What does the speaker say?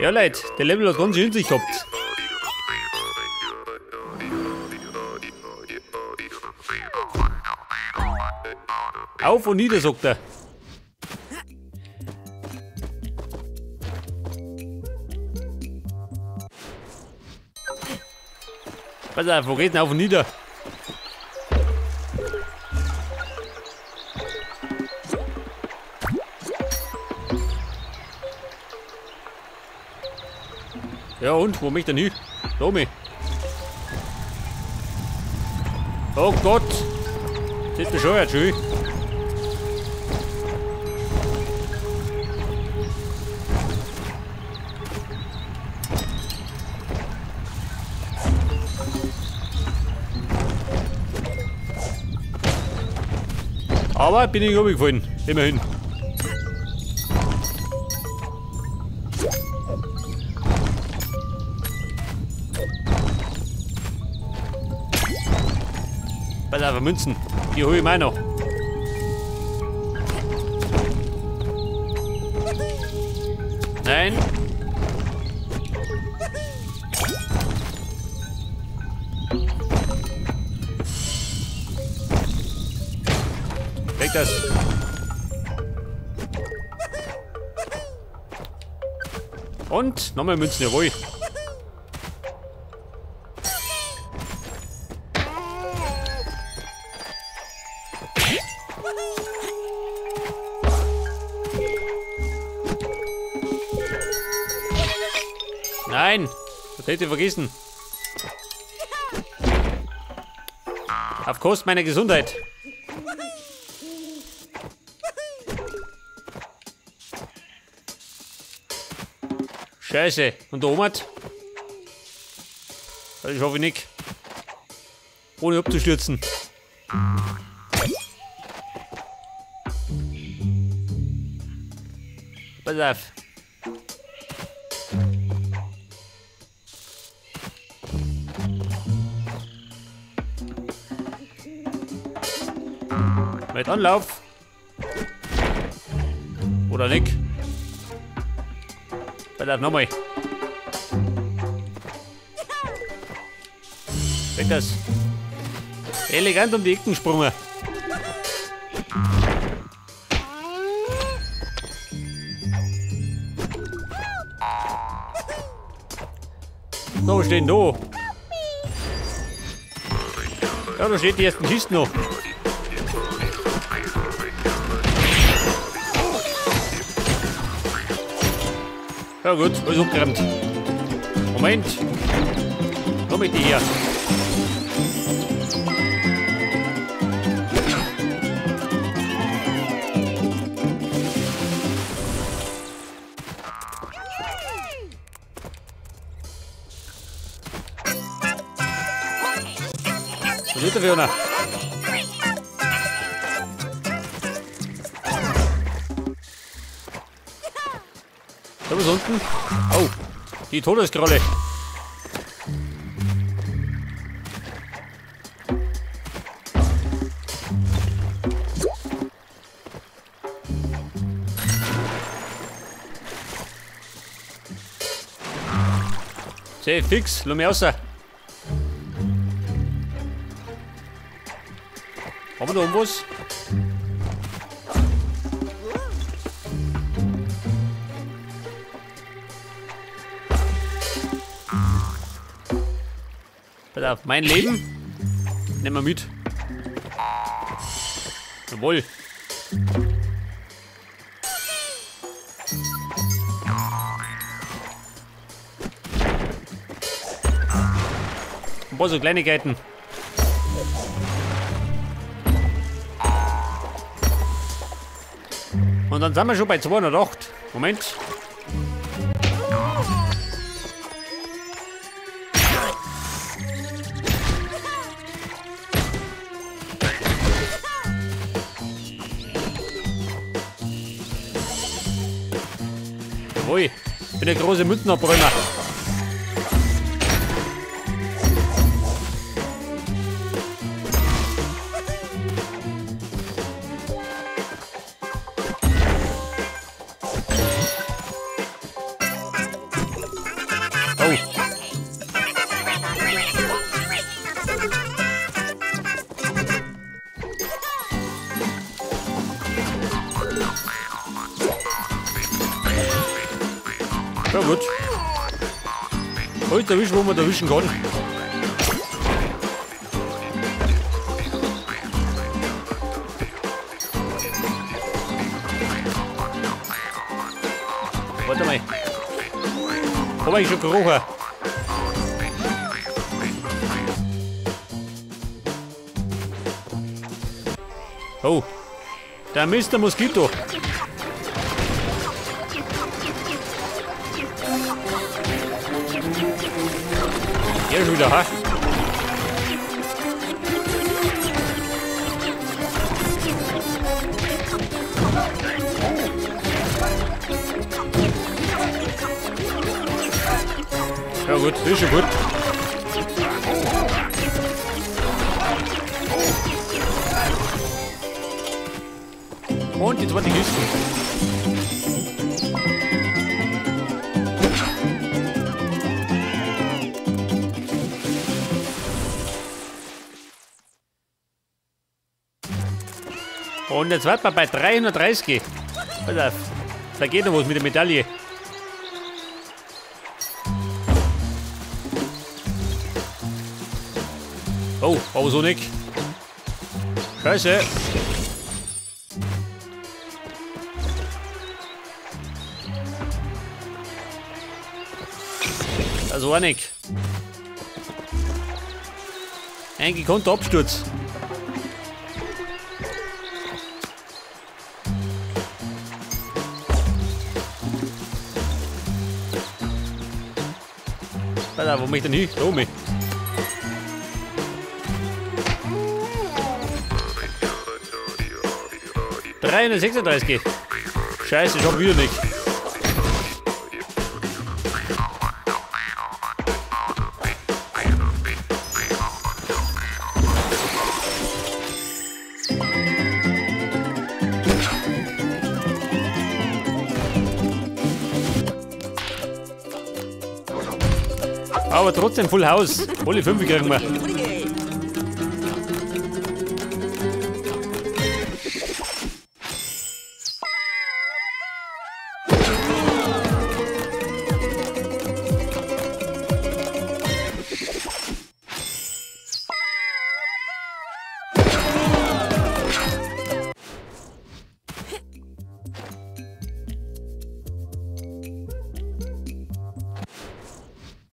Ja, Leute, der Level hat ganz schön in sich gehabt. Auf und nieder, sagt er. Pass auf, wo geht's denn auf und nieder? Ja und, wo möchte ich denn hin? Da mich. Oh Gott! Das ist bescheuert, schön. Aber bin ich runtergefallen, immerhin. Pass auf, Münzen, die hole ich mir noch. Nein. Weg das. Und nochmal Münzen, jawohl. Nein, das hätte ich vergessen. Auf Kosten meiner Gesundheit. Scheiße. Und der Oma? Das schaffe ich nicht. Ohne abzustürzen. Pass auf. Mit Anlauf. Oder nicht. Pass auf, nochmal. Weg das. Elegant um die Ecken gesprungen. So, stehen da. Ja, da steht die ersten Kisten noch. Ja gut, alles abgeräumt. Moment. Komm mit dir her. Was ist der Fiona? Da was unten? Oh, die Todeskralle. Sehr fix, lass mich raus. Haben wir da oben was? Pass auf, mein Leben nehmen wir mit. Jawohl. Ein paar so Kleinigkeiten. Und dann sind wir schon bei 208. Moment. Jawohl, ich bin der große Münzenabräumer. Ja gut. Heute erwischen, wo man da erwischen kann. Warte mal. Hab ich schon gerochen. Oh. Der Mr. Mosquito. Der schon wieder, ha? Ja gut, ist schon gut. Und die zweite Kiste. Und jetzt warten wir bei 330. Pass auf, da geht noch was mit der Medaille. Oh, aber so nicht. Scheiße. Das war nicht. Ein gekonnter Absturz. Alter, wo möchte ich denn hin? Da oben. 336. Scheiße, ich hab wieder nicht. Aber trotzdem Full House. Alle 5 kriegen wir.